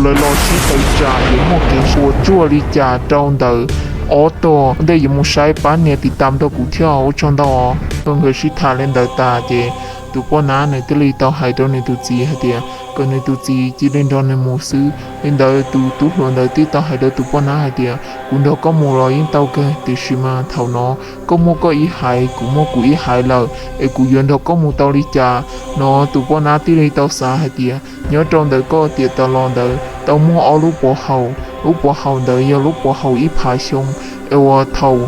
lawv los sib tawm tsam yuav muaj kev puas tsuaj li cas rau ntawm ob tog. Ntej yuav mus saib pab nias tiv tam nrog kuv thiab, ua tsaug ntau. Thaum nkawd sib tham li ntawd tas ces tus poj nab nws thiaj li tau hais rau nws tus txiv hais tias kom nws tus txiv cia li nrog nws mus xwb. Li ntawd tus tub hluas ntawd thiaj tau hais rau tus poj nab hais tias kuv nrog koj mus los yeej tau kawg, tiam sis mas thaum no koj muaj koj ib haiv, kuv muaj kuv ib haiv lawm, es kuv yuav nrog koj mus tau li cas no? Tus poj nab thiaj li tau xav hais tias nyob rau ntawm koj tiam tas los ntawd tau muaj ob lub pov haum, lub pov haum ntawd yog lub pov haum ib phav xyoo, es uas thaum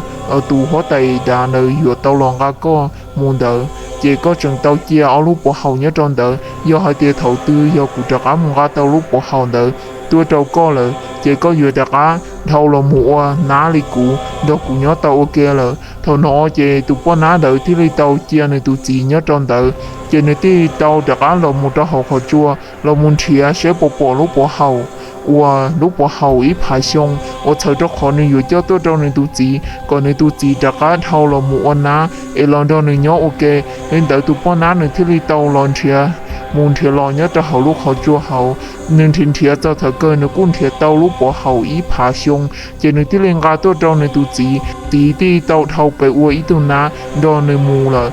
tus huab tais dav ntawd yuav tau los nqa koj mus ntawd ces koj tseem tau cia ob lub pov haum nyob rau ntawd. Yog hais tias thaum twg yog kuv rov qab mus nqa tau lub pov haum ntawd tuaj rau koj lawm ces koj yuav rov qab dhau los mus ua nab li kuv nrog kuv nyob tau ua ke lawm. Thaum no ces tus poj nab ntawd thiaj li tau cia nws tus txiv nyob rau ntawd, ces nws thiaj li tau rov qab los mus rau hauv qhov tsua los mus nrhiav saib puas pom lub pov haum uas lub pov haum ib phav xyoo uas txhawm rau qhov nws yuav coj tuaj rau nws tus txiv kom nws tus txiv rov qab dhau los mus ua nab es los nrog nws nyob ua ke. Li ntawd tus poj nab nws thiaj li tau los nrhiav mus nrhiav los nyob rau hauv lub qhov tsua hauv. Nws nrhiav nrhiav txog thaum kawg nws kuj nrhiav tau lub pov haum ib phav xyoo, ces nws thiaj li nqa tuaj rau nws tus txiv, txiv thiaj li tau dhau pes ua ib tug nab nrog nws mus lawm.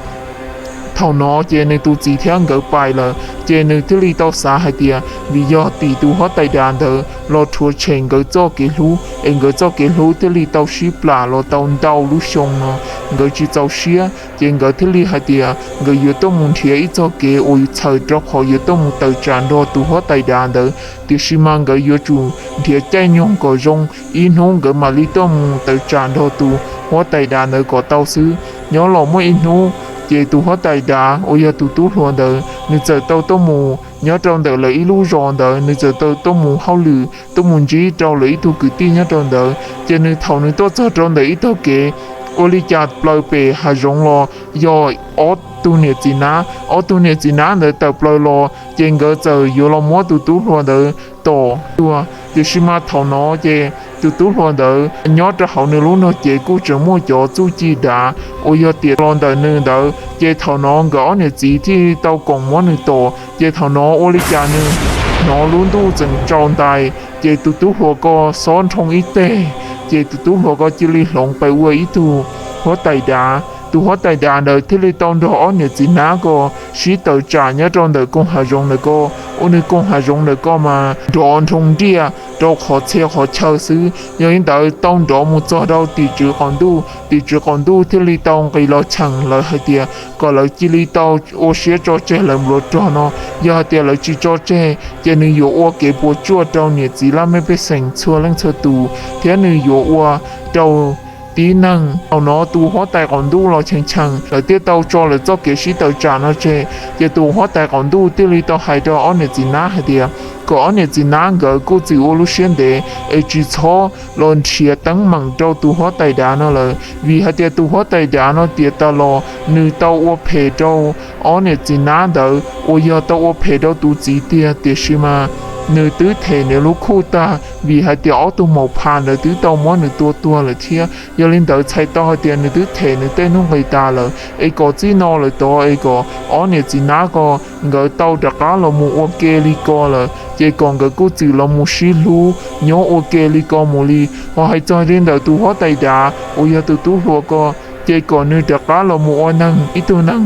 Thaum no ces nws tus txiv thiab nkawd pais lawm, ces nws thiaj li tau xav hais tias vim yog tim tus huab tais dav ntawd los rhuav tshem nkawd txoj kev hlub, es nkawd txoj kev hlub thiaj li tau sib plam los tau ntau lub xyoo no nkawd tsis txaus siab, ces nkawd thiaj li hais tias nkawd yuav tuaj mus nrhiav ib txoj kev uas txhawm rau qhov yuav tuaj mus tawm tsam nrog tus huab tais dav ntawd. Tiam sis mas nkawd yuav tsum nrhiav caij nyoog kom zoo, ib hnub nkawd mam li tuaj mus tawm tsam nrog tus huab tais dav ntawd kom tau xwb. Nyob los muaj ib hnub, ces tus huab tais dav uas yog tus tub hluas ntawd nws txawm tau tuaj mus nyob rau ntawm lawv ib lub zos ntawd, nws txawm tau tuaj mus hauj lwm tuaj mus ntsib rau lawv ib tug kwv tij nyob rau ntawd. Ces nws thaum nws tuaj txog rau ntawm ib tog kev, ua li cas plaws pem hav zoov los yog ob tug niam txiv nab. Ob tug niam txiv nab ntawd tawm plaws los ces nkawd txawm yuav los muab tus tub hluas ntawd tom tuag. Tiam sis mas thaum no ces tus tub hluas ntawd nyob rau hauv nws lub nrog cev kuj tseem muaj cov txuj ci dav uas yog tiam los ntawm nws ntawd, ces thaum no nkawd ob niam txiv thiaj tau koom muab nws tom. Ces thaum no ua li cas nws hnov lub ntuj txeem tsaus ntais, ces tus tub hluas ko xob nrhoo ib teg, ces tus tub hluas ko cia li hloov pes ua ib tug huab tais dav. Tus huab tais dav ntawd thiaj li tau nrog ob niam txiv nab ko sib tawm tsam nyob rau ntawm koog hav zoov ntawm ko. Ua nws koog hav zoov ntawm ko mas nrov nroo nriaj rau qhov txhia qhov chaw xwb. Yog li ntawd tau nrov mus txog rau tim tswv qaum ntuj, tim tswv qaum ntuj thiaj li tau nqis los cheem lawv hais tias kom lawv cia li tau ua siab tso tseg lawv npluav rog no. Yog hais tias lawv tsis tso tseg ces nws yuav ua kev puas tsuaj rau niam txiv laj mej pej xeem txhua leej txhua tus, thiab nws yuav ua rau tib neeg. Thaum no tus huab tais qaum ntuj los cheem cheem, lawv thiaj tau tso lawv txoj kev sib tawm tsam no tseg. Ces tus huab tais qaum ntuj thiaj li tau hais rau ob niam txiv nab hais tias kom ob niam txiv nab nkawd kuj txwm ua lub siab ntev es tsis txhob los nrhiav teeb meem rau tus huab tais dav no lawm, vim hais tias tus huab tais dav no tiam tas los nws tau ua phem rau ob niam txiv nab ntawd uas yog tau ua phem rau tus txiv tiag, tiam sis mas nws twb them nws lub khuj tag, vim hais tias ob tug maum phas ntawd twb tau muab nws tua tuag lawm thiab. Yog li ntawd txhais tau hais tias nws twb them nws tej nuj nqis tas lawm. Es kom txij no lawm tod es kom ob niam txiv nab ko nkawd tau rov qab los mus ua ke li ko lawm, ces kom nkawd kuj txwm los mus sib hlub nyob ua ke li ko mus li. Ho hais txog li ntawm tus huab tais dav uas yog tus tub hluas ko, ces kom nws rov qab los mus ua neeg ib tug neeg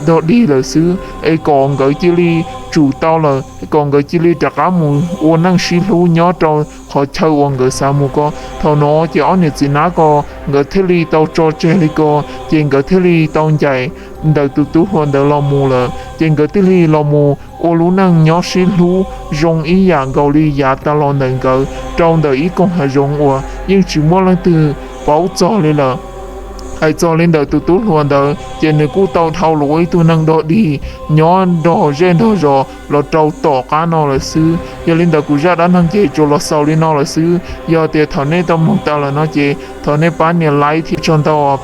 dog dig lawm xwb, es kom nkawd cia li tsum tau lawm, kom nkawd cia li rov qab mus ua neej sib hlub nyob rau qhov chaw uas nkawd xav mus ko. Thaum no ces ob niam txiv nab ko nkawd thiaj li tau tso tseg li ko, ces nkawd thiaj li tau ncaim ntawm tus tub hluas ntawd los mus lawm, ces nkawd thiaj li los mus ua lub neej nyob sib hlub zoo ib yam nkaus li yav tas los ntawm nkawd rau ntawm ib koog hav zoov uas yeej tsis muaj leej twg paub txog li lawm. Hais txog li ntawm tus tub hluas ntawd ces nws kuj tau dhau los ua ib tug neeg dog dig nyob nrog zej nrog zos los rau tom qab no lawm xwb. Yog li ntawd kuv zaj dab neeg ces tsuas los xaus li no lawm xwb. Yog tias thaum nej tau mloog tas lawm no ces thov nej pab nias like thiab tsaug ntau os.